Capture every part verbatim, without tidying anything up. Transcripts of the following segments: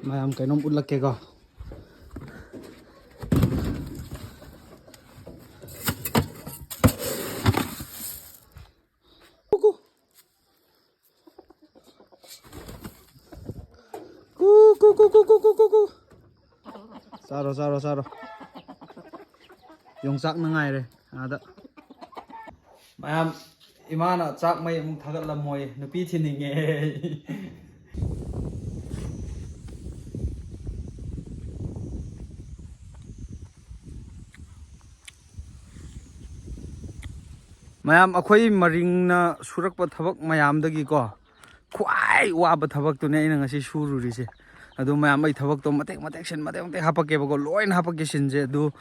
ꯃꯌꯥꯝ ꯀꯩꯅꯣꯝ ꯎꯠꯂꯛꯀꯦꯀꯣ꯫ ꯀꯨ, ꯀꯨ, ꯀꯨ꯫ ꯆꯥꯔꯣ, ꯆꯥꯔꯣ, ꯆꯥꯔꯣ꯫ ꯌꯣꯡꯆꯥꯛꯅ ꯉꯥꯏꯔꯦ ꯑꯥꯗ꯫ ꯃꯌꯥꯝ, ꯏꯃꯥꯅ ꯆꯥꯛ ꯃꯩ ꯑꯃꯨꯛ ꯊꯥꯒꯠꯂꯝꯃꯣꯏ, ꯅꯨꯄꯤ ꯊꯤꯅꯤꯡꯉꯦ꯫ ꯃꯌꯥꯝ, ꯑꯩꯈꯣꯏ ꯃꯔꯤꯡꯅ ꯁꯨꯔꯛꯄ ꯊꯕꯛ ꯃꯌꯥꯝꯗꯒꯤꯀꯣ, ꯈ꯭ꯋꯥꯏ ꯋꯥꯕ ꯊꯕꯛꯇꯨꯅꯦ ꯑꯩꯅ ꯉꯁꯤ ꯁꯨꯔꯨꯔꯤꯁꯦ꯫ ꯑꯗꯨ ꯃꯌꯥꯝ, ꯑꯩ ꯊꯕꯛꯇꯣ ꯃꯇꯦꯛ ꯃꯇꯦꯛ ꯁꯤꯟ, ꯃꯇꯦꯛ ꯃꯇꯦꯛ ꯍꯥꯄꯛꯀꯦꯕꯀꯣ, ꯂꯣꯏꯅ ꯍꯥꯄꯛꯀꯦ ꯁꯤꯟꯁꯦ꯫ ꯑꯗꯨ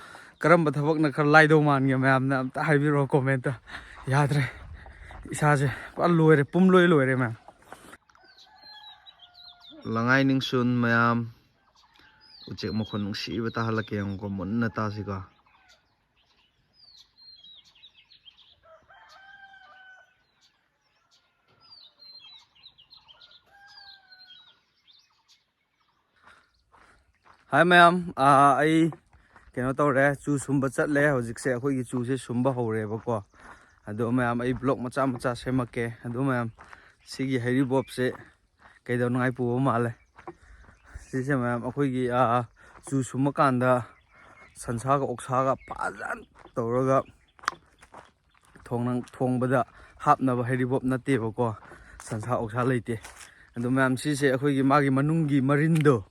ꯀꯔꯝꯕ ꯊꯕꯛꯅ ꯈꯔ ꯂꯥꯏꯗꯧ ꯃꯥꯟꯒꯦ, ꯃꯌꯥꯝꯅ ꯑꯝꯇ ꯍꯥꯏꯕꯤꯔꯛꯑꯣ comment꯫ ꯌꯥꯗ꯭ꯔꯦ, ꯏꯁꯥꯁꯦ ꯄꯨꯔꯥ ꯂꯣꯏꯔꯦ, ꯄꯨꯝ ꯂꯣꯏ ꯂꯣꯏꯔꯦ ꯃꯌꯥꯝ꯫ ꯂꯉꯥꯏ ꯅꯤꯡꯁꯨꯟ ꯃꯌꯥꯝ, ꯎꯆꯦꯛ ꯃꯈꯣꯟ ꯅꯨꯡꯁꯤꯕ ꯇꯥꯍꯜꯂꯛꯀꯦ ꯌꯦꯡꯉꯨꯀꯣ, ꯃꯨꯟꯅ ꯇꯥꯁꯤꯀꯣ꯫ ꯍꯥꯏ ꯃꯌꯥꯝ, ꯑꯥ, ꯑꯩ ꯀꯩꯅꯣ ꯇꯧꯔꯦ, ꯆꯨ ꯁꯨꯝꯕ ꯆꯠꯂꯦ꯫ ꯍꯧꯖꯤꯛꯁꯦ ꯑꯩꯈꯣꯏꯒꯤ ꯆꯨꯁꯦ ꯁꯨꯝꯕ ꯍꯧꯔꯦꯕꯀꯣ꯫ ꯑꯗꯣ ꯃꯌꯥꯝ, ꯑꯩ vlog ꯃꯆꯥ ꯃꯆꯥ ꯁꯦꯝꯃꯛꯀꯦ꯫ ꯑꯗꯣ ꯃꯌꯥꯝ, ꯁꯤꯒꯤ ꯍꯩꯔꯤꯕꯣꯞꯁꯦ ꯀꯩꯗꯧꯅꯉꯥꯏ ꯄꯨꯕ ꯃꯥꯜꯂꯦ꯫ ꯁꯤꯁꯦ ꯃꯌꯥꯝ, ꯑꯩꯈꯣꯏꯒꯤ, ꯑꯥ, ꯆꯨ ꯁꯨꯝꯃꯀꯥꯟꯗ ꯁꯟꯁꯥꯒ ꯑꯣꯛꯁꯥꯒ ꯐꯖꯅ ꯇꯧꯔꯒ ꯊꯣꯡꯅ-, ꯊꯣꯡꯕꯗ ꯍꯥꯞꯅꯕ ꯍꯩꯔꯤꯕꯣꯞ ꯅꯠꯇꯦꯕꯀꯣ, ꯁꯟꯁꯥ ꯑꯣꯛꯁꯥ ꯂꯩꯇꯦ꯫ ꯑꯗꯣ ꯃꯌꯥꯝ, ꯁꯤꯁꯦ ꯑꯩꯈꯣꯏꯒꯤ ꯃꯥꯒꯤ ꯃꯅꯨꯡꯒꯤ ꯃꯔꯤꯟꯗꯣ,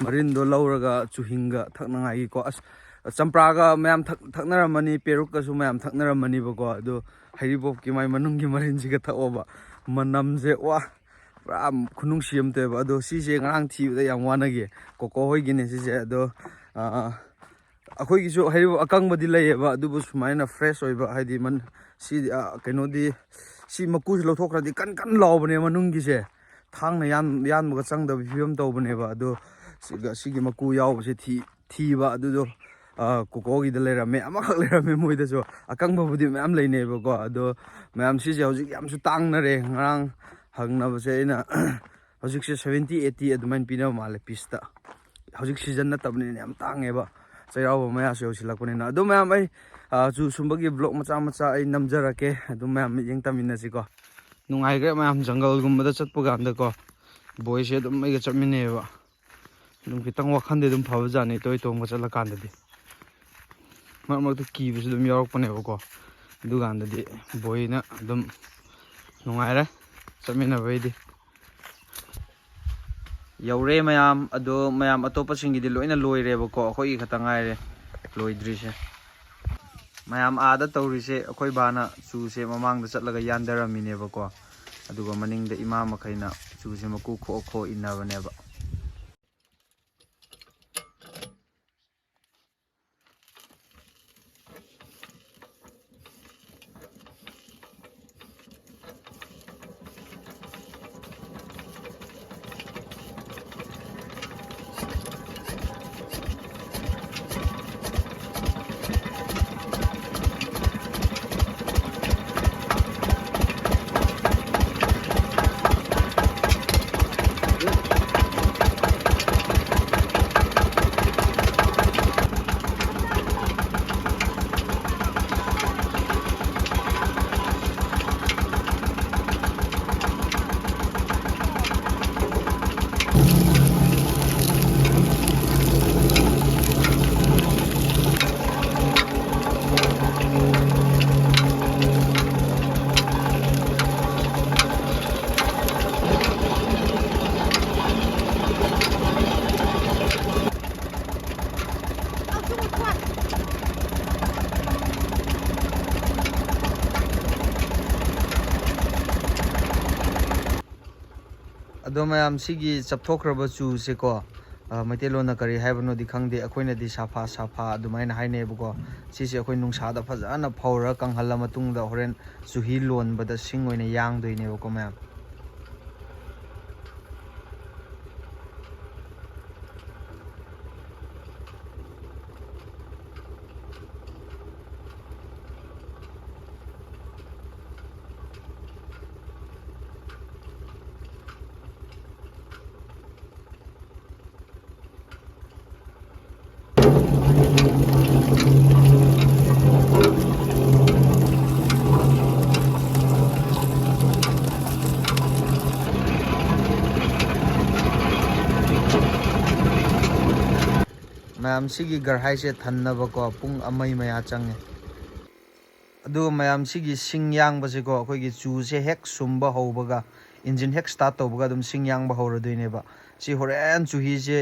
ꯃꯔꯤꯟꯗꯣ ꯂꯧꯔꯒ ꯆꯨꯍꯤꯡꯒ ꯊꯛꯅꯉꯥꯏꯒꯤꯀꯣ꯫ ꯑꯁ, ꯆꯝꯄ꯭ꯔꯥꯒ ꯃꯌꯥꯝ ꯊꯛ-, ꯊꯛꯅꯔꯝꯃꯅꯤ, ꯄꯦꯔꯨꯛꯀꯁꯨ ꯃꯌꯥꯝ ꯊꯛꯅꯔꯝꯃꯅꯤꯕꯀꯣ꯫ ꯑꯗꯣ ꯍꯩꯔꯤꯕꯣꯞꯀꯤ ꯃꯥꯏ ꯃꯅꯨꯡꯒꯤ ꯃꯔꯤꯟꯁꯤꯒ ꯊꯛꯑꯣꯕ, ꯃꯅꯝꯁꯦ, ꯋꯥ, ꯄꯨꯔꯥ ꯈꯨꯅꯨꯡꯁꯤ ꯑꯃ ꯇꯧꯋꯦꯕ꯫ ꯑꯗꯣ ꯁꯤꯁꯦ ꯉꯔꯥꯡ ꯊꯤꯕꯗ ꯌꯥꯝ ꯋꯥꯅꯈꯤ꯫ ꯀꯣꯀꯣ ꯍꯣꯏꯒꯤꯅꯦ ꯁꯤꯁꯦ꯫ ꯑꯗꯣ, ꯑꯥ, ꯑꯩꯈꯣꯏꯒꯤꯁꯨ ꯍꯩꯔꯤꯕꯣꯞ ꯑꯀꯪꯕꯗꯤ ꯂꯩꯌꯦꯕ, ꯑꯗꯨꯕꯨ ꯁꯨꯃꯥꯏꯅ fresh ꯑꯣꯏꯕ, ꯍꯥꯏꯗꯤ ꯃꯟ-, ꯁꯤꯗꯤ, ꯑ, ꯀꯩꯅꯣꯗꯤ, ꯁꯤ ꯃꯀꯨꯁꯤ ꯂꯧꯊꯣꯛꯈ꯭ꯔꯗꯤ ꯀꯟ ꯀꯟ ꯂꯥꯎꯕꯅꯦ ꯃꯅꯨꯡꯒꯤꯁꯦ, ꯊꯥꯡꯅ ꯌꯥꯟ-, ꯌꯥꯟꯕꯒ ꯆꯪꯗꯕ ꯐꯤꯕꯝ ꯇꯧꯕꯅꯦꯕ꯫ ꯑꯗꯣ ꯁꯤꯒ, ꯁꯤꯒꯤ ꯃꯀꯨ ꯌꯥꯎꯕꯁꯦ ꯊꯤ-, ꯊꯤꯕ ꯑꯗꯨꯗꯣ, ꯑ, ꯀꯣꯀꯣꯒꯤꯗ ꯂꯩꯔꯝꯃꯦ, ꯑꯃꯈꯛ ꯂꯩꯔꯝꯃꯦ꯫ ꯃꯣꯏꯗꯁꯨ ꯑꯀꯪꯕꯕꯨꯗꯤ ꯃꯌꯥꯝ ꯂꯩꯅꯩꯕꯀꯣ꯫ ꯑꯗꯣ ꯃꯌꯥꯝ, ꯁꯤꯁꯦ ꯍꯧꯖꯤꯛ ꯌꯥꯝꯁꯨ ꯇꯥꯡꯅꯔꯦ꯫ ꯉꯔꯥꯡ ꯍꯪꯅꯕꯁꯦ ꯑꯩꯅ ꯍꯧꯖꯤꯛꯁꯦ ꯁꯚꯦꯟꯇꯤ ꯑꯩꯠꯇꯤ ꯑꯗꯨꯃꯥꯏꯅ ꯄꯤꯅꯕ ꯃꯥꯜꯂꯦ ꯄꯤꯁꯇ꯫ ꯍꯧꯖꯤꯛ ꯁꯤꯖꯟ ꯅꯠꯇꯕꯅꯤꯅ ꯌꯥꯝ ꯇꯥꯡꯉꯦꯕ, ꯆꯩꯔꯥꯎꯕ ꯃꯌꯥꯁꯨ ꯌꯧꯁꯤꯜꯂꯛꯄꯅꯤꯅ꯫ ꯑꯗꯣ ꯃꯌꯥꯝ, ꯑꯩ ꯑ, ꯆꯨ ꯁꯨꯝꯕꯒꯤ ꯕ꯭ꯂꯣꯛ ꯃꯆꯥ ꯃꯆꯥ ꯑꯩ ꯅꯝꯖꯔꯛꯀꯦ, ꯑꯗꯨꯝ ꯃꯌꯥꯝ ꯃꯤꯠꯌꯦꯡ ꯇꯝꯃꯤꯟꯅꯁꯤꯀꯣ꯫ ꯅꯨꯡꯉꯥꯏꯈ꯭ꯔꯦ ꯃꯌꯥꯝ ꯖꯪꯒꯜꯒꯨꯝꯕꯗ ꯆꯠꯄ ꯀꯥꯟꯗꯀꯣ, ꯕꯣꯏꯁꯦ ꯑꯗꯨꯝ ꯑꯩꯒ ꯆꯠꯃꯤꯟꯅꯩꯌꯦꯕ꯫ ꯑꯗꯨꯝ ꯈꯤꯇꯪ ꯋꯥꯈꯜꯗꯤ ꯑꯗꯨꯝ ꯐꯕꯖꯥꯠꯅꯤ ꯏꯇꯣꯝ ꯏꯇꯣꯝꯒ ꯆꯠꯂꯀꯥꯟꯗꯗꯤ꯫ ꯃꯔꯛ ꯃꯔꯛꯇ ꯀꯤꯕꯁꯨ ꯑꯗꯨꯝ ꯌꯥꯎꯔꯛꯄꯅꯦꯕꯀꯣ꯫ ꯑꯗꯨꯀꯥꯟꯗꯗꯤ ꯕꯣꯏꯅ ꯑꯗꯨꯝ ꯅꯨꯡꯉꯥꯏꯔꯦ ꯆꯠꯃꯤꯟꯅꯕꯩꯗꯤ꯫ ꯌꯧꯔꯦ ꯃꯌꯥꯝ꯫ ꯑꯗꯣ ꯃꯌꯥꯝ ꯑꯇꯣꯞꯄꯁꯤꯡꯒꯤꯗꯤ ꯂꯣꯏꯅ ꯂꯣꯏꯔꯦꯕꯀꯣ, ꯑꯩꯈꯣꯏꯒꯤ ꯈꯛꯇ ꯉꯥꯏꯔꯦ ꯂꯣꯏꯗ꯭ꯔꯤꯁꯦ꯫ ꯃꯌꯥꯝ ꯑꯥꯗ ꯇꯧꯔꯤꯁꯦ, ꯑꯩꯈꯣꯏ ꯕꯥꯅ ꯆꯨꯁꯦ ꯃꯃꯥꯡꯗ ꯆꯠꯂꯒ ꯌꯥꯟꯊꯔꯝꯃꯤꯅꯦꯕꯀꯣ, ꯑꯗꯨꯒ ꯃꯅꯤꯡꯗ ꯏꯃꯥ ꯃꯈꯩꯅ ꯆꯨꯁꯦ ꯃꯀꯨ ꯈꯣꯛꯑ ꯈꯣꯛꯑ ꯏꯟꯅꯕꯅꯦꯕ꯫ ꯑꯗꯣ ꯃꯌꯥꯝ, ꯁꯤꯒꯤ ꯆꯞꯊꯣꯛꯈ꯭ꯔꯕ ꯆꯨꯁꯦꯀꯣ, ꯑ, ꯃꯩꯇꯩꯂꯣꯟꯅ ꯀꯔꯤ ꯍꯥꯏꯕꯅꯣꯗꯤ ꯈꯪꯗꯦ, ꯑꯩꯈꯣꯏꯅꯗꯤ ꯁꯥꯐꯥ ꯁꯥꯐꯥ ꯑꯗꯨꯃꯥꯏꯅ ꯍꯥꯏꯅꯩꯌꯦꯕꯀꯣ꯫ ꯁꯤꯁꯦ ꯑꯩꯈꯣꯏ ꯅꯨꯡꯁꯥꯗ ꯐꯖꯅ ꯐꯧꯔ ꯀꯪꯍꯜꯂ ꯃꯇꯨꯡꯗ ꯍꯣꯔꯦꯟ ꯆꯨꯍꯤ ꯂꯣꯟꯕꯗ ꯁꯤꯡ ꯑꯣꯏꯅ ꯌꯥꯡꯗꯣꯏꯅꯦꯕꯀꯣ ꯃꯌꯥꯝ꯫ ꯃꯌꯥꯝ, ꯁꯤꯒꯤ ꯒꯔꯍꯥꯏꯁꯦ ꯊꯟꯅꯕꯀꯣ ꯄꯨꯡ ꯑꯃꯒꯤ ꯃꯌꯥ ꯆꯪꯉꯦ꯫ ꯑꯗꯨꯒ ꯃꯌꯥꯝ, ꯁꯤꯒꯤ ꯁꯤꯡ ꯌꯥꯡꯕꯁꯦꯀꯣ, ꯑꯩꯈꯣꯏꯒꯤ ꯆꯨꯁꯦ ꯍꯦꯛ ꯁꯨꯝꯕ ꯍꯧꯕꯒ, ꯏꯟꯖꯤꯟ ꯍꯦꯛ ꯁ꯭ꯇꯥꯔꯠ ꯇꯧꯕꯒ ꯑꯗꯨꯝ ꯁꯤꯡ ꯌꯥꯡꯕ ꯍꯧꯔꯗꯣꯏꯅꯦꯕ꯫ ꯁꯤ ꯍꯣꯔꯦꯟ ꯆꯨꯍꯤꯁꯦ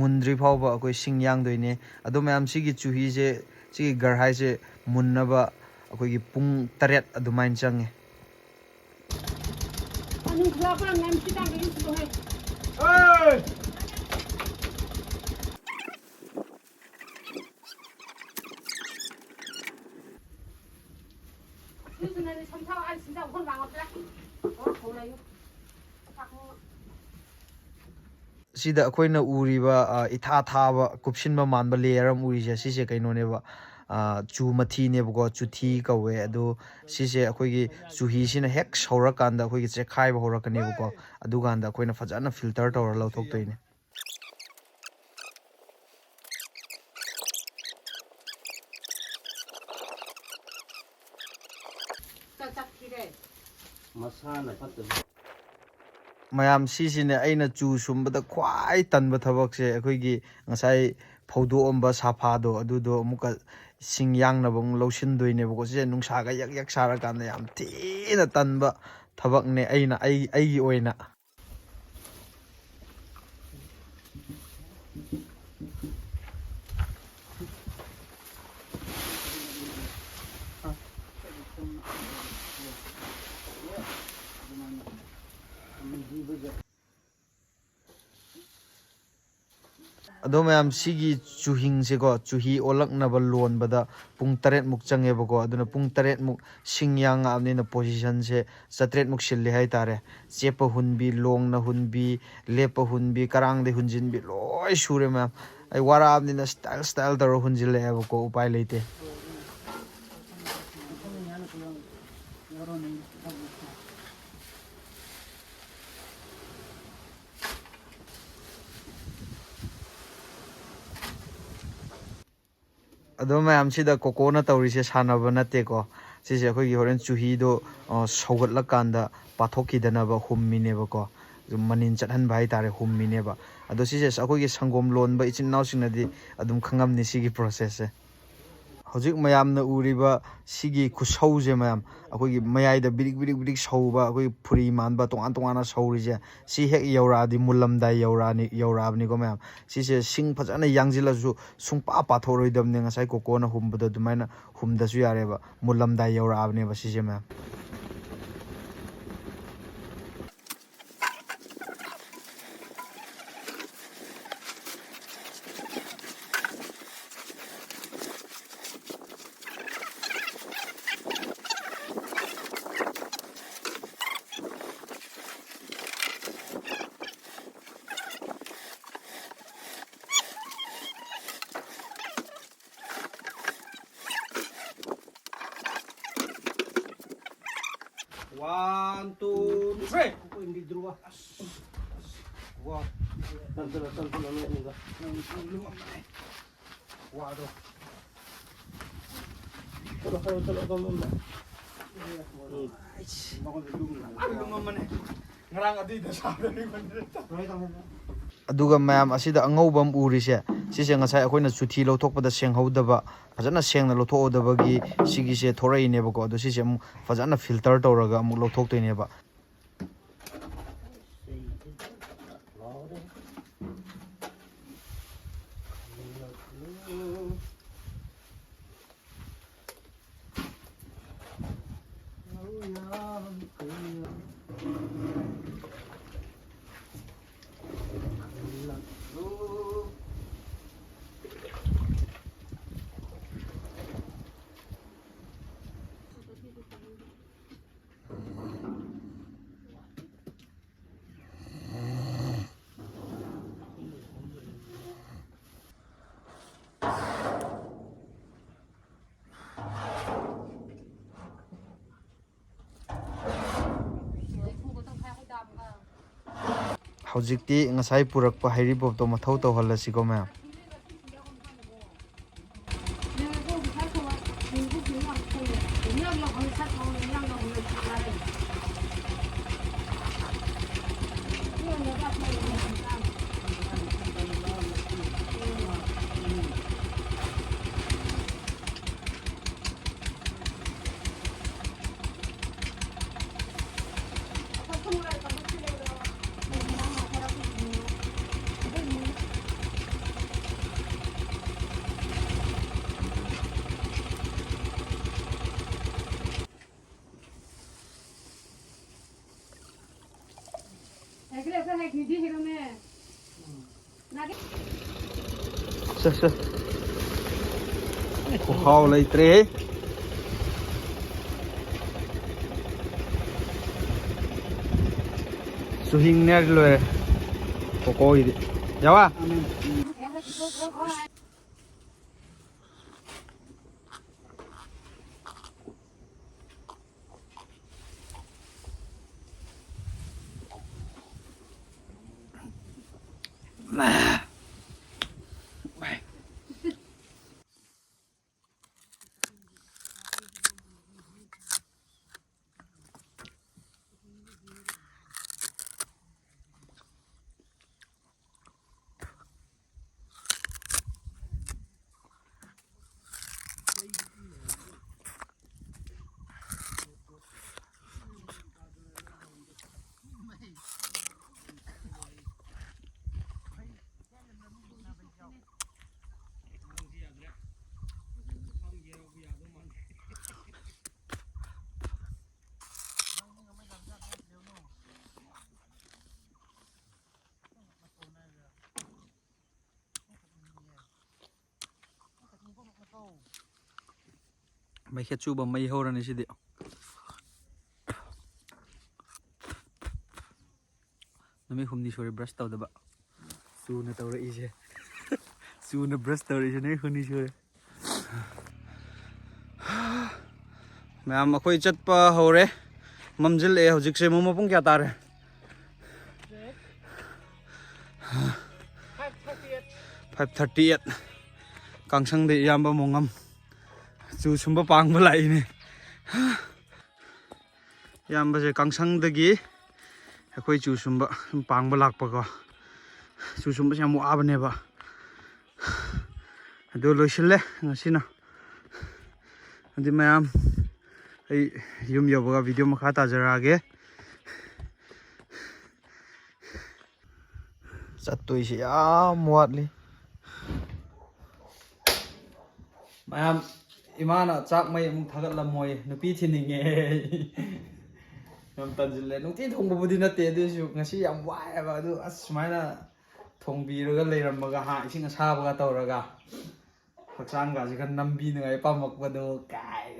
ꯃꯨꯟꯗ꯭ꯔꯤ ꯐꯥꯎꯕ ꯑꯩꯈꯣꯏ ꯁꯤꯡ ꯌꯥꯡꯗꯣꯏꯅꯦ꯫ ꯑꯗꯣ ꯃꯌꯥꯝ, ꯁꯤꯒꯤ ꯆꯨꯍꯤꯁꯦ, ꯁꯤꯒꯤ ꯒꯔꯍꯥꯏꯁꯦ ꯃꯨꯟꯅꯕ ꯑꯩꯈꯣꯏꯒꯤ ꯄꯨꯡ ꯇꯔꯦꯠ ꯑꯗꯨꯃꯥꯏꯅ ꯆꯪꯉꯦ꯫ ꯁꯤꯗ ꯑꯩꯈꯣꯏꯅ ꯎꯔꯤꯕ, ꯑ, ꯏꯊꯥ ꯊꯥꯕ, ꯀꯨꯞꯁꯤꯟꯕ ꯃꯥꯟꯕ ꯂꯦꯌꯔ ꯑꯃ ꯎꯔꯤꯁꯦ, ꯁꯤꯁꯦ ꯀꯩꯅꯣꯅꯦꯕ, ꯑ, ꯆꯨ ꯃꯊꯤꯅꯦꯕꯀꯣ, ꯆꯨꯊꯤ ꯀꯧꯋꯦ꯫ ꯑꯗꯣ ꯁꯤꯁꯦ ꯑꯩꯈꯣꯏꯒꯤ ꯆꯨꯍꯤꯁꯤꯅ ꯍꯦꯛ ꯁꯧꯔꯀꯥꯟꯗ ꯑꯩꯈꯣꯏꯒꯤ ꯆꯦꯛꯈꯥꯏꯕ ꯍꯧꯔꯛꯀꯅꯦꯕꯀꯣ꯫ ꯑꯗꯨꯀꯥꯟꯗ ꯑꯩꯈꯣꯏꯅ ꯐꯖꯅ ꯐꯤꯜꯇꯔ ꯇꯧꯔ ꯂꯧꯊꯣꯛꯇꯣꯏꯅꯦ꯫ ꯃꯁꯥꯅ ꯐꯠꯇꯕ꯫ ꯃꯌꯥꯝ, ꯁꯤꯁꯤꯅꯦ ꯑꯩꯅ ꯆꯨ ꯁꯨꯝꯕꯗ ꯈ꯭ꯋꯥꯏ ꯇꯟꯕ ꯊꯕꯛꯁꯦ꯫ ꯑꯩꯈꯣꯏꯒꯤ ꯉꯁꯥꯏ ꯐꯧꯗꯣꯛꯑꯝꯕ ꯁꯥꯐꯥꯗꯣ, ꯑꯗꯨꯗꯣ ꯑꯃꯨꯛꯀ ꯁꯤꯡ ꯌꯥꯡꯅꯕ ꯑꯃꯨꯛ ꯂꯧꯁꯤꯟꯗꯣꯏꯅꯦꯕꯀꯣ꯫ ꯁꯤꯁꯦ ꯅꯨꯡꯁꯥꯒ ꯌꯛ ꯌꯛ ꯁꯥꯔꯀꯥꯟꯗ ꯌꯥꯝ ꯊꯤꯅ ꯇꯟꯕ ꯊꯕꯛꯅꯦ, ꯑꯩꯅ, ꯑꯩ, ꯑꯩꯒꯤ ꯑꯣꯏꯅ꯫ ꯑꯗꯣ ꯃꯌꯥꯝ, ꯁꯤꯒꯤ ꯆꯨꯍꯤꯡꯁꯦꯀꯣ, ꯆꯨꯍꯤ ꯑꯣꯜꯂꯛꯅꯕ ꯂꯣꯟꯕꯗ ꯄꯨꯡ ꯇꯔꯦꯠꯃꯨꯛ ꯆꯪꯉꯦꯕꯀꯣ꯫ ꯑꯗꯨꯅ ꯄꯨꯡ ꯇꯔꯦꯠꯃꯨꯛ ꯁꯤꯡ ꯌꯥꯡꯉꯛꯑꯕꯅꯤꯅ ꯄꯣꯖꯤꯁꯟꯁꯦ ꯆꯥꯇ꯭ꯔꯦꯠꯃꯨꯛ ꯁꯤꯜꯂꯦ ꯍꯥꯏꯇꯥꯔꯦ꯫ ꯆꯦꯞꯄ ꯍꯨꯟꯕꯤ, ꯂꯣꯡꯅ ꯍꯨꯟꯕꯤ, ꯂꯦꯞꯄ ꯍꯨꯟꯕꯤ, ꯀꯔꯥꯡꯗꯩ ꯍꯨꯟꯖꯤꯟꯕꯤ ꯂꯣꯏ ꯁꯨꯔꯦ ꯃꯌꯥꯝ꯫ ꯑꯩ ꯋꯥꯔꯛꯑꯕꯅꯤꯅ ꯁ꯭ꯇꯥꯏꯜ ꯁ꯭ꯇꯥꯏꯜ ꯇꯧꯔ ꯍꯨꯟꯖꯤꯜꯂꯛꯑꯦꯕꯀꯣ, ꯎꯄꯥꯏ ꯂꯩꯇꯦ꯫ ꯑꯗꯣ ꯃꯌꯥꯝꯁꯤꯗ ꯀꯣꯀꯣꯅ ꯇꯧꯔꯤꯁꯦ ꯁꯥꯟꯅꯕ ꯅꯠꯇꯦꯀꯣ꯫ ꯁꯤꯁꯦ ꯑꯩꯈꯣꯏꯒꯤ ꯍꯣꯔꯦꯟ ꯆꯨꯍꯤꯗꯣ, ꯑ, ꯁꯧꯒꯠꯂꯀꯥꯟꯗ ꯄꯥꯊꯣꯛꯈꯤꯗꯅꯕ ꯍꯨꯝꯃꯤꯅꯦꯕꯀꯣ꯫ ꯃꯅꯤꯟ ꯆꯠꯍꯟꯕ ꯍꯥꯏꯇꯥꯔꯦ, ꯍꯨꯝꯃꯤꯅꯦꯕ꯫ ꯑꯗꯣ ꯁꯤꯁꯦ ꯑꯩꯈꯣꯏꯒꯤ ꯁꯪꯒꯣꯝ ꯂꯣꯟꯕ ꯏꯆꯤꯟ ꯏꯅꯥꯎꯁꯤꯡꯅꯗꯤ ꯑꯗꯨꯝ ꯈꯪꯉꯝꯅꯤ ꯁꯤꯒꯤ process ꯁꯦ꯫ ꯍꯧꯖꯤꯛ ꯃꯌꯥꯝꯅ ꯎꯔꯤꯕ ꯁꯤꯒꯤ ꯈꯨꯁꯧꯁꯦ ꯃꯌꯥꯝ, ꯑꯩꯈꯣꯏꯒꯤ ꯃꯌꯥꯏꯗ ꯕꯤꯔꯤꯛ ꯕꯤꯔꯤꯛ ꯕꯤꯔꯤꯛ ꯁꯧꯕ, ꯑꯩꯈꯣꯏꯒꯤ ꯐꯨꯔꯤ ꯃꯥꯟꯕ ꯇꯣꯉꯥꯟ ꯇꯣꯉꯥꯟꯅ ꯁꯧꯔꯤꯁꯦ, ꯁꯤ ꯍꯦꯛ ꯌꯧꯔꯛꯑꯗꯤ ꯃꯨꯜꯂꯝꯗꯥꯏ ꯌꯧꯔꯛꯑꯅꯤ, ꯌꯧꯔꯛꯑꯕꯅꯤꯀꯣ ꯃꯌꯥꯝ꯫ ꯁꯤꯁꯦ ꯁꯤꯡ ꯐꯖꯅ ꯌꯥꯡꯁꯤꯜꯂꯁꯨ ꯁꯨꯡꯄꯥ ꯄꯥꯊꯣꯛꯑꯔꯣꯏꯗꯕꯅꯤ, ꯉꯁꯥꯏ ꯀꯣꯀꯣꯅ ꯍꯨꯝꯕꯗꯣ ꯑꯗꯨꯃꯥꯏꯅ ꯍꯨꯝꯗꯁꯨ ꯌꯥꯔꯦꯕ꯫ ꯃꯨꯜꯂꯝꯗꯥꯏ ꯌꯧꯔꯛꯑꯕꯅꯦꯕ ꯁꯤꯁꯦ ꯃꯌꯥꯝ꯫ One, two, three. Kuko hindi drawa. Wow. Tanto na, tanto na, ano, ano. Ang, ang lumang na eh. Wow, do. Talo, talo, talo, talo, talo. Ang lumang na eh. Ngarang adi da sa. ꯑꯗꯨꯒ ꯃꯌꯥꯝ ꯑꯁꯤꯗ ꯑꯉꯧꯕ ꯑꯃ ꯎꯔꯤꯁꯦ, ꯁꯤꯁꯦ ꯉꯁꯥꯏ ꯑꯩꯈꯣꯏꯅ ꯆꯨꯊꯤ ꯂꯧꯊꯣꯛꯄꯗ ꯁꯦꯡꯍꯧꯗꯕ, ꯐꯖꯅ ꯁꯦꯡꯅ ꯂꯧꯊꯣꯛꯍꯧꯗꯕꯒꯤ ꯁꯤꯒꯤꯁꯦ ꯊꯣꯔꯛꯏꯅꯦꯕꯀꯣ꯫ ꯑꯗꯣ ꯁꯤꯁꯦ ꯑꯃꯨꯛ ꯐꯖꯅ filter ꯇꯧꯔꯒ ꯑꯃꯨꯛ ꯂꯧꯊꯣꯛꯇꯣꯏꯅꯦꯕ꯫ ꯍꯧꯖꯤꯛꯇꯤ ꯉꯁꯥꯏ ꯄꯨꯔꯛꯄ ꯍꯩꯔꯤꯕꯣꯞꯇꯣ ꯃꯊꯧ ꯇꯧꯍꯜꯂꯁꯤꯀꯣ ꯃꯌꯥꯝ꯫ ꯁꯦ, ꯁꯦ꯫ ꯈꯨꯍꯥꯎ ꯂꯩꯇ꯭ꯔꯦꯍꯦ꯫ ꯆꯨꯍꯤꯡꯅꯦ ꯍꯥꯏꯔꯗꯤ ꯂꯣꯏꯔꯦ꯫ ꯀꯣꯀꯣꯒꯤꯗꯤ꯫ ꯌꯥꯋꯥ? ꯃꯩꯈꯦꯠ ꯆꯨꯕ ꯃꯩ ꯍꯧꯔꯅꯤ ꯁꯤꯗꯤ꯫ ꯅꯨꯃꯤꯠ ꯍꯨꯝꯅꯤ ꯁꯨꯔꯦ ꯕ꯭ꯔꯁ ꯇꯧꯗꯕ꯫ ꯆꯨꯅ ꯇꯧꯔꯛꯏꯁꯦ꯫ ꯆꯨꯅ ꯕ꯭ꯔꯁ ꯇꯧꯔꯛꯏꯁꯦ ꯅꯨꯃꯤꯠ ꯍꯨꯝꯅꯤ ꯁꯨꯔꯦ꯫ ꯃꯌꯥꯝ ꯑꯩꯈꯣꯏ ꯆꯠꯄ ꯍꯧꯔꯦ꯫ ꯃꯝꯁꯤꯜꯂꯛꯑꯦ ꯍꯧꯖꯤꯛꯁꯦ꯫ ꯃꯣꯃꯣ ꯄꯨꯡ ꯀꯌꯥ ꯇꯥꯔꯦ? Five thirty eight꯫ ꯀꯥꯡꯁꯪꯗ ꯏꯌꯥꯝꯕ ꯃꯣꯉꯝ ꯆꯨ ꯁꯨꯝꯕ ꯄꯥꯡꯕ ꯂꯥꯛꯏꯅꯦ꯫ ꯏꯌꯥꯝꯕꯁꯦ ꯀꯥꯡꯁꯪꯗꯒꯤ ꯑꯩꯈꯣꯏ ꯆꯨ ꯁꯨꯝꯕ ꯁꯨꯝ ꯄꯥꯡꯕ ꯂꯥꯛꯄꯀꯣ꯫ ꯆꯨ ꯁꯨꯝꯕꯁꯦ ꯌꯥꯝ ꯋꯥꯕꯅꯦꯕ꯫ ꯑꯗꯨ ꯂꯣꯏꯁꯤꯜꯂꯦ ꯉꯁꯤꯅ꯫ ꯑꯗꯨꯗꯤ ꯃꯌꯥꯝ, ꯑꯩ ꯌꯨꯝ ꯌꯧꯕꯒ ꯚꯤꯗꯤꯑꯣ ꯃꯈꯥ ꯇꯥꯖꯔꯛꯑꯒꯦ꯫ ꯆꯠꯇꯣꯏꯁꯤ ꯌꯥꯝ ꯋꯥꯠꯂꯤ꯫ ꯃꯌꯥꯝ, ꯏꯃꯥꯅ ꯆꯥꯛ ꯃꯩ ꯑꯃꯨꯛ ꯊꯥꯒꯠꯂꯝꯃꯣꯏ, ꯅꯨꯄꯤ ꯊꯤꯅꯤꯡꯉꯦ꯫ ꯌꯥꯝ ꯇꯟꯁꯤꯜꯂꯦ꯫ ꯅꯨꯡꯇꯤ ꯊꯣꯡꯕꯕꯨꯗꯤ ꯅꯠꯇꯦ, ꯑꯗꯨꯏꯁꯨ ꯉꯁꯤ ꯌꯥꯝ ꯋꯥꯏꯑꯦꯕ꯫ ꯑꯗꯨ ꯑꯁ, ꯁꯨꯃꯥꯏꯅ ꯊꯣꯡꯕꯤꯔꯒ ꯂꯩꯔꯝꯃꯒ, ꯍꯥ, ꯏꯁꯤꯡ ꯑꯁꯥꯕꯒ ꯇꯧꯔꯒ, ꯍꯛꯆꯥꯡꯒꯁꯦ ꯈꯔ ꯅꯝꯕꯤꯅꯉꯥꯏ ꯄꯥꯝꯃꯛꯄꯗꯣ ꯀꯥꯏ꯫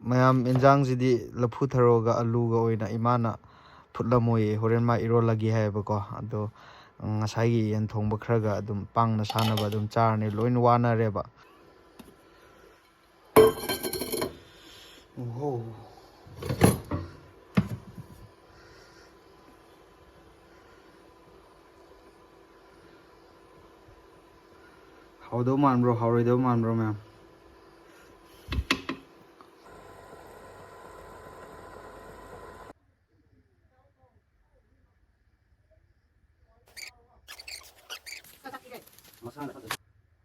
ꯃꯌꯥꯝ, ꯏꯟꯖꯥꯡꯁꯤꯗꯤ ꯂꯐꯨ ꯊꯔꯣꯒ ꯑꯂꯨꯒ ꯑꯣꯏꯅ ꯏꯃꯥꯅ ꯐꯨꯠꯂꯝꯃꯣꯏꯌꯦ, ꯍꯣꯔꯦꯟ ꯃꯥ ꯏꯔꯣꯜꯂꯒꯦ ꯍꯥꯏꯌꯦꯕꯀꯣ꯫ ꯑꯗꯣ ꯉꯁꯥꯏꯒꯤ ꯌꯦꯟ ꯊꯣꯡꯕ ꯈꯔꯒ ꯑꯗꯨꯝ ꯄꯥꯡꯅ ꯁꯥꯟꯅꯕ ꯑꯗꯨꯝ ꯆꯥꯔꯅꯤ, ꯂꯣꯏꯅ ꯋꯥꯅꯔꯦꯕ꯫ ꯑꯣꯍꯣ꯫ ꯍꯥꯎꯗꯧ ꯃꯥꯟꯕ꯭ꯔꯣ, ꯍꯥꯎꯔꯣꯏꯗꯧ ꯃꯥꯟꯕ꯭ꯔꯣ, ꯃꯌꯥꯝ?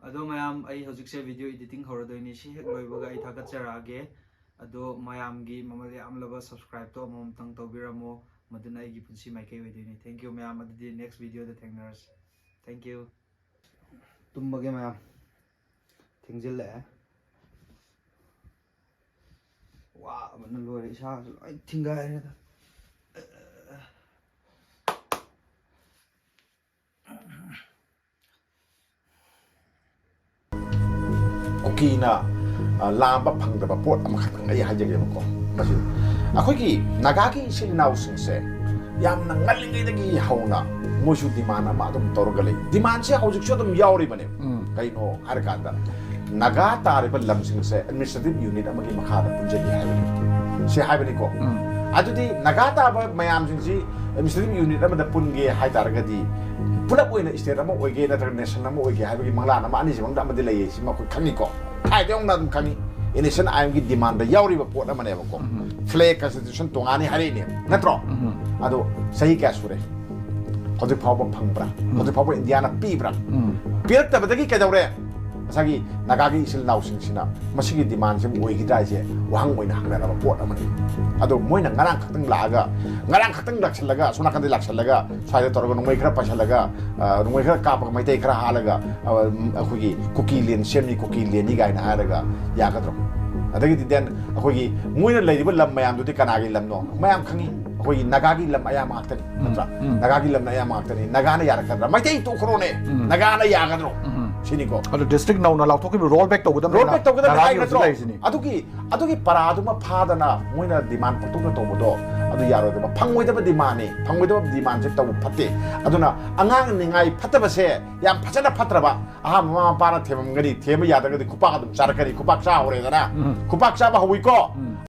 ꯑꯗꯣ ꯃꯌꯥꯝ, ꯑꯩ ꯍꯧꯖꯤꯛꯁꯦ video editing ꯍꯧꯔꯗꯣꯏꯅꯤ꯫ ꯁꯤ ꯍꯦꯛ ꯂꯣꯏꯕꯒ ꯑꯩ ꯊꯥꯒꯠꯆꯔꯛꯑꯒꯦ꯫ ꯑꯗꯣ ꯃꯌꯥꯝꯒꯤ ꯃꯃꯜ ꯌꯥꯝꯂꯕ subscribe ꯇꯣ ꯑꯃꯃꯝꯇꯪ ꯇꯧꯕꯤꯔꯝꯃꯣ꯫ ꯃꯗꯨꯅ ꯑꯩꯒꯤ ꯄꯨꯟꯁꯤ ꯃꯥꯏꯀꯩ ꯑꯣꯏꯗꯣꯏꯅꯤ꯫ Thank you ꯃꯌꯥꯝ, ꯑꯗꯨꯗꯤ next video ꯗ ꯊꯦꯡꯅꯔꯁꯤ꯫ Thank you꯫ ꯇꯨꯝꯃꯒꯦ ꯃꯌꯥꯝ, ꯊꯦꯡꯖꯤꯜꯂꯛꯑꯦ꯫ ꯋꯥꯕꯅ ꯂꯣꯏꯔꯦ, ꯏꯁꯥꯁꯨ ꯂꯣꯏ ꯊꯤꯡꯒꯥꯏꯔꯦꯗ꯫ ꯀꯨꯀꯤꯅ, ꯑ, ꯂꯥꯝꯕ ꯐꯪꯗꯕ ꯄꯣꯠ ꯑꯃꯈꯛꯇꯪ ꯑꯩ ꯍꯥꯏꯖꯒꯦꯕꯀꯣ꯫ ꯃꯁꯤ ꯑꯩꯈꯣꯏꯒꯤ ꯅꯥꯒꯥꯒꯤ ꯏꯆꯤꯜ ꯏꯅꯥꯎꯁꯤꯡꯁꯦ ꯌꯥꯝꯅ ꯉꯜꯂꯤꯉꯩꯗꯒꯤ ꯍꯧꯅ ꯃꯣꯏꯁꯨ demand ꯑꯃ ꯑꯗꯨꯝ ꯇꯧꯔꯒ ꯂꯩ꯫ Demand ꯁꯦ ꯍꯧꯖꯤꯛꯁꯨ ꯑꯗꯨꯝ ꯌꯥꯎꯔꯤꯕꯅꯦ꯫ ꯎꯝ꯫ ꯀꯩꯅꯣ ꯍꯥꯏꯔꯀꯥꯟꯗ, ꯅꯥꯒꯥ ꯇꯥꯔꯤꯕ ꯂꯝꯁꯤꯡꯁꯦ administrative unit ꯑꯃꯒꯤ ꯃꯈꯥꯗ ꯄꯨꯟꯖꯒꯦ ꯍꯥꯏꯕꯅꯤ꯫ ꯁꯤ ꯍꯥꯏꯕꯅꯤꯀꯣ꯫ ꯎꯝ꯫ ꯑꯗꯨꯗꯤ ꯅꯥꯒꯥ ꯇꯥꯕ ꯃꯌꯥꯝꯁꯤꯡꯁꯤ administrative unit ꯑꯃꯗ ꯄꯨꯟꯒꯦ ꯍꯥꯏ ꯇꯥꯔꯒꯗꯤ, ꯄꯨꯂꯞ ꯑꯣꯏꯅ state ꯑꯃ ꯑꯣꯏꯒꯦ ꯅꯠꯇ꯭ꯔꯒ nation ꯑꯃ ꯑꯣꯏꯒꯦ ꯍꯥꯏꯕꯒꯤ ꯃꯪꯂꯥꯟ ꯑꯃ ꯑꯅꯤꯁꯤ ꯃꯅꯨꯡꯗ ꯑꯃꯗꯤ ꯂꯩꯌꯦ, ꯁꯤꯃ ꯑꯩꯈꯣꯏ ꯈꯪꯉꯤꯀꯣ꯫ ꯊꯥꯏꯅꯗꯒꯤ ꯍꯧꯅ ꯑꯗꯨꯝ ꯈꯪꯉꯤ꯫ N S C N ꯒꯤ demand ꯗ ꯌꯥꯎꯔꯤꯕ ꯄꯣꯠ ꯑꯃꯅꯦꯕꯀꯣ꯫ ꯎꯝ꯫ Flag, constitution ꯇꯣꯉꯥꯟꯅꯤ ꯍꯥꯏꯔꯛꯏꯅꯦ, ꯅꯠꯇ꯭ꯔꯣ? ꯎꯝ꯫ ꯑꯗꯣ ꯆꯍꯤ ꯀꯌꯥ ꯁꯨꯔꯦ? ꯍꯧꯖꯤꯛ ꯐꯥꯎꯕ ꯐꯪꯕ꯭ꯔꯥ? ꯎꯝ꯫ ꯍꯧꯖꯤꯛ ꯐꯥꯎꯕ ꯏꯟꯗꯤꯌꯥꯅ ꯄꯤꯕ꯭ꯔꯥ? ꯎꯝ꯫ ꯄꯤꯔꯛꯇꯕꯗꯒꯤ ꯀꯩꯗꯧꯔꯦ? ꯉꯁꯥꯏꯒꯤ ꯅꯥꯒꯥꯒꯤ ꯏꯆꯤꯜ ꯏꯅꯥꯎꯁꯤꯡꯁꯤꯅ ꯃꯁꯤꯒꯤ demand ꯁꯤꯕꯨ ꯑꯣꯏꯈꯤꯗ꯭ꯔꯥ ꯍꯥꯏꯁꯦ ꯋꯥꯍꯪ ꯑꯣꯏꯅ ꯍꯪꯅꯔꯕ ꯄꯣꯠ ꯑꯃꯅꯤ꯫ ꯑꯗꯣ ꯃꯣꯏꯅ ꯉꯔꯥꯡ ꯈꯛꯇꯪ ꯂꯥꯛꯑꯒ, ꯉꯔꯥꯡ ꯈꯛꯇꯪ ꯂꯥꯛꯁꯜꯂꯒ, ꯑꯁꯣꯝ ꯅꯥꯀꯟꯗꯒꯤ ꯂꯥꯛꯁꯜꯂꯒ, ꯁ꯭ꯋꯥꯏꯗ ꯇꯧꯔꯒ ꯅꯣꯡꯃꯩ ꯈꯔ ꯄꯥꯏꯁꯜꯂꯒ, ꯑ, ꯅꯣꯡꯃꯩ ꯈꯔ ꯀꯥꯞꯄꯒ ꯃꯩꯇꯩ ꯈꯔ ꯍꯥꯠꯂꯒ, ꯑ, ꯑꯩꯈꯣꯏꯒꯤ ꯀꯨꯀꯤ ꯂꯦꯟ ꯁꯦꯝꯅꯤ, ꯀꯨꯀꯤ ꯂꯦꯟꯅꯤ ꯀꯥꯏꯅ ꯍꯥꯏꯔꯒ ꯌꯥꯒꯗ꯭ꯔꯣ? ꯑꯗꯒꯤꯗꯤ then ꯑꯩꯈꯣꯏꯒꯤ ꯃꯣꯏꯅ ꯂꯩꯔꯤꯕ ꯂꯝ ꯃꯌꯥꯝꯗꯨꯗꯤ ꯀꯅꯥꯒꯤ ꯂꯝꯅꯣ? ꯃꯌꯥꯝ ꯈꯪꯉꯤ꯫ ꯑꯩꯈꯣꯏꯒꯤ ꯅꯥꯒꯥꯒꯤ ꯂꯝ ꯑꯌꯥꯝꯕ ꯉꯥꯛꯇꯅꯤ, ꯎꯝ, ꯅꯠꯇ꯭ꯔꯥ? ꯎꯝ꯫ ꯅꯥꯒꯥꯒꯤ ꯂꯝꯅ ꯑꯌꯥꯝꯕ ꯉꯥꯛꯇꯅꯤ꯫ ꯅꯥꯒꯥꯅ ꯌꯥꯔꯛꯀꯗ꯭ꯔꯥ? ꯃꯩꯇꯩ ꯇꯣꯛꯈ꯭ꯔꯣꯅꯦ꯫ ꯎꯝ꯫ ꯅꯥꯒꯥꯅ ꯌꯥꯒꯗ꯭ꯔꯣ? ꯎꯝ꯫ ꯁꯤꯅꯤꯀꯣ꯫ ꯑꯗꯣ district ꯅꯧꯅ ꯂꯥꯎꯊꯣꯛꯈꯤꯕ roll back ꯇꯧꯒꯗꯕꯅꯤ roll back ꯍꯥꯏꯅ ꯇꯧꯒꯗꯕꯅꯤ ꯅꯥꯒꯥꯒꯤ ꯍꯥꯏ ꯍꯧꯖꯤꯛ ꯅꯠꯇ꯭ꯔꯣ? ꯂꯩꯔꯤꯁꯤꯅꯤ꯫ ꯑꯗꯨꯒꯤ, ꯑꯗꯨꯒꯤ ꯄꯔꯥꯗꯨꯃ ꯐꯥꯗꯅ ꯃꯣꯏꯅ demand ꯄꯪꯇꯧꯗ ꯇꯧꯕꯗꯣ ꯑꯗꯨ ꯌꯥꯔꯣꯏꯗꯕ, ꯐꯪꯉꯣꯏꯗꯕ demand ꯅꯤ꯫ ꯐꯪꯉꯣꯏꯗꯕ demand ꯁꯦ ꯇꯧꯕ ꯐꯠꯇꯦ꯫ ꯑꯗꯨꯅ ꯑꯉꯥꯡ ꯅꯤꯡꯉꯥꯏ ꯐꯠꯇꯕꯁꯦ ꯌꯥꯝ ꯐꯖꯅ ꯐꯠꯇ꯭ꯔꯕ꯫ ꯑꯍꯥꯟꯕ ꯃꯃꯥ ꯃꯄꯥꯅ ꯊꯦꯝꯃꯝꯒꯅꯤ, ꯊꯦꯝꯕ ꯌꯥꯗ꯭ꯔꯒꯗꯤ ꯈꯨꯄꯥꯛ ꯑꯗꯨꯝ ꯆꯥꯔꯛꯀꯅꯤ꯫ ꯈꯨꯄꯥꯛ ꯆꯥ ꯍꯧꯔꯦꯗꯅ꯫ ꯎꯝ꯫ ꯈꯨꯄꯥꯛ ꯆꯥꯕ ꯍꯧꯋꯤꯀꯣ꯫ ꯎꯝ꯫